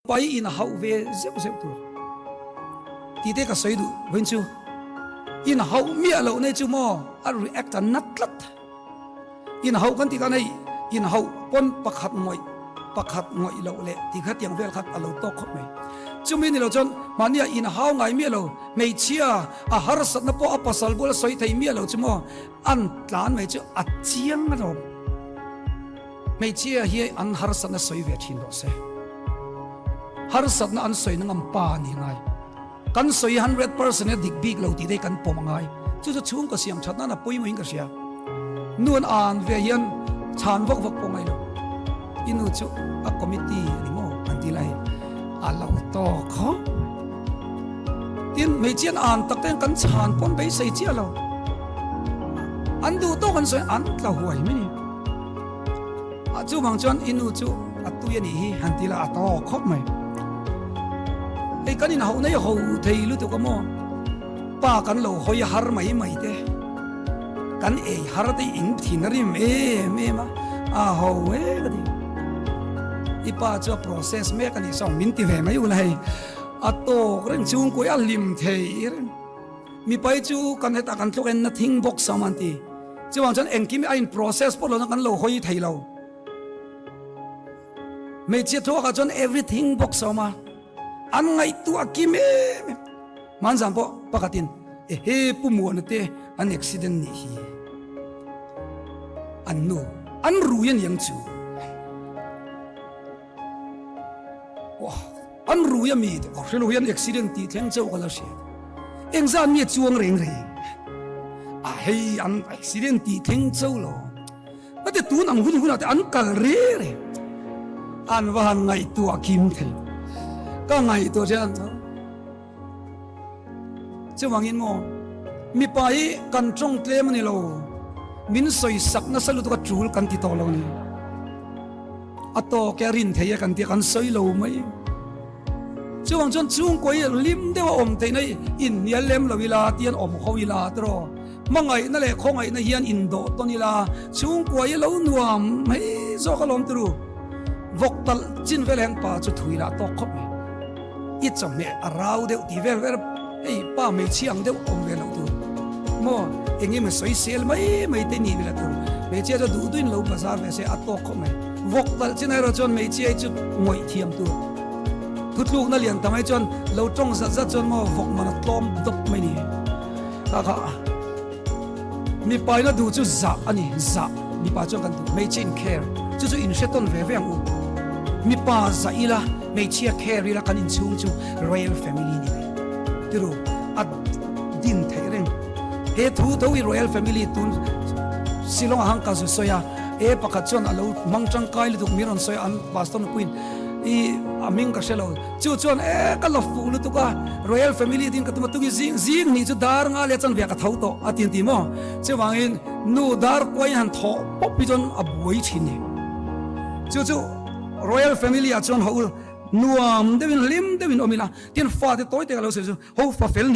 Pai in a hauh ve zeuh zeuh tur tih te ka sawi duh vawiin chu in hauh miah loh nei chu maw a react a nat tlat in hauh kan tih tan hei in hauh pawn pakhat ngawih pakhat ngawih loh leh tih kha tiang vel kha a lo tawk khawp mai chumi ni lo chuan mahni ah in hau ngai miah lo hmeichhia a harsatna pawh a pasal bula sawi thei miah lo chu maw an tlan mai chu a chiang alawm. Hmeichhia hi an harsatna sawi ve thin rawh se. Harsatna an sawi na ngam pa a ni ngai. Kan sawi 100% a dik bik lo tih te hi kan pawm a ngai. Chu chu chhungkaw siam that nan a pawimawhin ka hria. Nu an an ve hian chhan vak vak pawh ngai lo. I nu chu a committee a ni maw an ti lai a lo tawk khawp. Tin, hmeichhia an an tak te hian kan chhan pawn beisei chiah lo. An duh tawk an sawi an tla huai mai ni. A chuvang chuan i nu chu a tui a nih hi han ti la a tawk khawp mai. Hei kan inhauh nei ho thei lutuk a maw? Pa kan lo hawi har mai mai te, kan ei har te in thin a rim em em a, a ho e ka ti. I pa chu a process mek a nih saw min ti ve mai ula hei a tawk reng chhungkawi a hlim thei reng. Mipai chu kan hetah kan tluk en na thing bawk sam an ti. Chuvang chuan engkim hi a in process pawh lohna kan lo hawi thei lo. Hmeichhia thluakah chuan everything box a awm a, an ngaihtuah kim em em. Hmanzan pawh pakhatin ehe Pu Muana te an accident nih hi an nu an rui a niang chu. Wah an rui a mi te ka hre lo hi an accident tih thleng chauh ka la hriat. Engzat nge chuang reng reng a hei an accident tih thleng chauh lo. A te tun ang hun hunah te an kal re re an va han ngaihtuah kim thei ka ngaihtuah che an chuvangin maw mipa hi kan tawng tlem a ni lo min sawi sak nasa lutuk a tul kan ti tawh lo ni a tawk e a rin thei e kan tia kan sawi lo mai chuvang chuan chhungkaw hi hlim deuh a awm theihna hi inhnial lem lo ila tian awm ho ila tiraw Hmangaihna leh khawngaihna hian indawh tawn ila, chhungkua hi lo nuam mai zawk alawm turu. Vawk talh chin vel hian pa chu thui lah tawk khawp mai. I chawhmeh a rau deuh tih vel vel hei pa hmeichhia ang deuh awm ve loh tur. Maw eng emaw sawi sel mai mai te nih ve lah tur. Hmeichhia chu duh duhin lo bazar ve se a tawk khawp mai. Vawk talh chin erawh chuan hmeichhia hi chu ngawih thiam tur. Thutlukna lian ta mai chuan lo tawng zat zat chuan maw vawk man a tlawm dawp mai ni. Kha kha mipa in a duh chu zah a ni, zah mipa chuan kan duh, hmeichhia in care chu chu in hre tawn ve ve ang u. Mipa zah ila hmeichhia care ila kan inchhung chu royal family ni mai tiru a din theih reng. He thu tho hi royal family tun Shillong a hang ka zu sawi a, e pakhat chuan a lo hmang tangkai lutuk min rawn sawi a an pastor nupuiin i a hming ka hre lo. Chu chuan e ka la fuh lutuk a, Royal Family tin ka tum a, tungi zing zing hnih chu dar nga leh chanve ah ka tho tawh a ti an ti maw? Chuvangin nu dar kuain han thawh pawp hi chuan a buai thin ni. Chu chu Royal Family ah chuan ho nuam deuhin hlim deuhin awm ila, tin fate tawi te ka lo sawi chu ho fa fel nih.